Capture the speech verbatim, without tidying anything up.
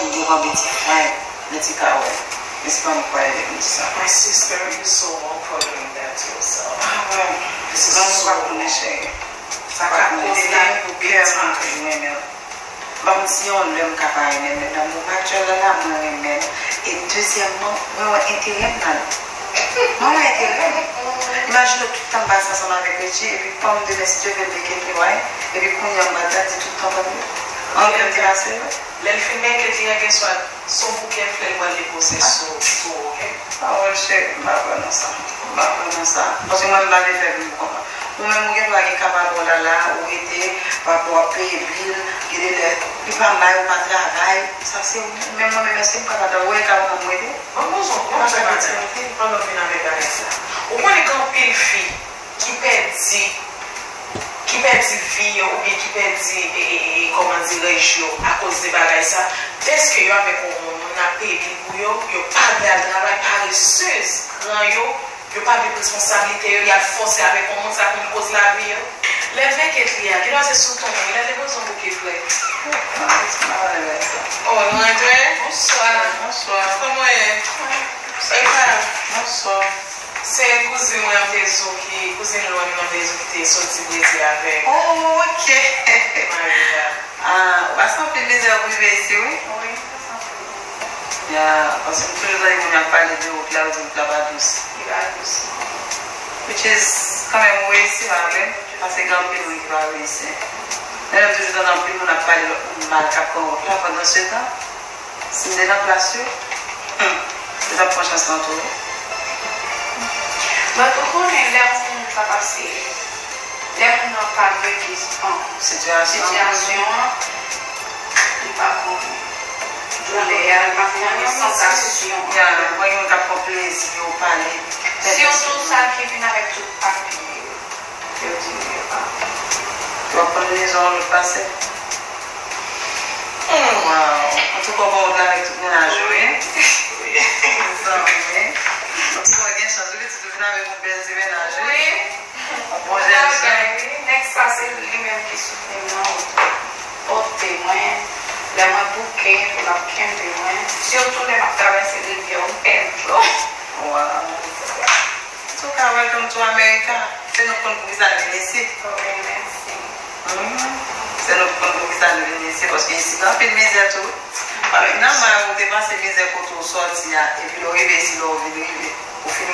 Yo pran peti fay, peti kawè. Men se pa mwen k pale de konn sa. My sister, you so wrong for doing that to yourself. Ah, well, se pa mwen k ap konnen, cheri. Sa ka koze lavi pou kè moun ki renmen l. M pa konn si yon lè m ka pa renmen l, men nan moman aktyèl la, la, mwen renmen l. E dezyèmman, mwen wè enterè m nan li. Mwen wè enterè m. Imajine w tout tan m pase ansanm avèk Richie, epi pòm demen, si Dye vle, m vle kenbe w, epi kounye a m pral di tout tan ban m yo. Anpil m te pase yo. Lè l fin mete ti a gen swa, se yon bouke flè l pral depoze sou, sou ou, oke? Pawòl cheri, m pa kwè nan sa. M pa kwè nan sa. Paske mwen, m pa vle fè vi m kontan. Ou menm, ou gen dwa gen ka pa bon la la, ou rete, pa pou w ap peye bil, gen de lè, li pa bay, ou pa travay. Sa se ou menm, mwen menm, èske m ka pa travay? Ou wè ka ou menm rete? Mwen bezwen, mwen bezwen bagay. Pandan w fin avèk bagay sa. Ou konnen gen anpil fi ki pèdi, ki pèdi vi yo oubyen ki pèdi, e, e, e, kòman dirèj yo akoz de bagay sa, dèske yo avèk yon moun, moun nan ap peye bil pou yo, yo pa vle al travay, paresez, gran yo, yo pa vle pran responsablite yo, y al fòse avèk yon moun, sa konn koz lavi yo. Lè vle ket li a, gen dwa se sou ton wi, lè te poze yon bouke flè. Oh, nou rentre? Bonswa. Bonswa. Kòman w ye? Epa. Bonswa. Se kouzin mwen nan Dezou ki, kouzin lwen mwen nan Dezou ki te soti Brezil avèk. Oh, ok. Maria. Ah, ou pase anpil mizè pou rive isi, wi? Wi, m pase anpil. Ya, paske m toujou tande moun ap pale de wout la, yo di wout la pa dous. Li pa dous, non. Which is, kanmenm, ou reyisi, pa vre? Paske gen anpil moun ki pa reyisi. Men m toujou tande anpil moun ap pale lòt moun mal k ap pran wout la, pandan se tan, si m te nan plas yo, hmm, yo t ap pran chans lan tou wi. But ou konnen lè yon moun pa pase, lè moun nan pa vle gen sitiyasyon an, li pa konnen doulè a, li pa konnen sansasyon an. Ya, mwen gen moun k ap pran plezi yo pale. Sitou sa ki vin avèk tout papye yo. Yo di yo pa. W ap konbinezon an lòt pase. Hmm, wow. Antouka, w bon wout la avèk tout mennaj ou, wi. Zanmi. Antouka, w gen chans, wi, pitit ou vin avèk yon bèl ti mennaj, wi. Wi. Yon bon jèn fi. Wi. Nèg sa, se li menm ki soutni m nan wout la. Pòte mwen, lè mwen bouke, l ap kenbe mwen. Sitou lè m ap travèse rivyè, m pèdi dlo. Wow. Antouka, welcome to America. Se nou k konn poukisa n vin isit. Wi, mèsi. Mhm. Se nou k konn poukisa n vin isit, paske isit gen anpil mizè tou. Nòmal ou te pase mizè kote w sòti a, epi lè w rive isit, lè w vin rive, ou fin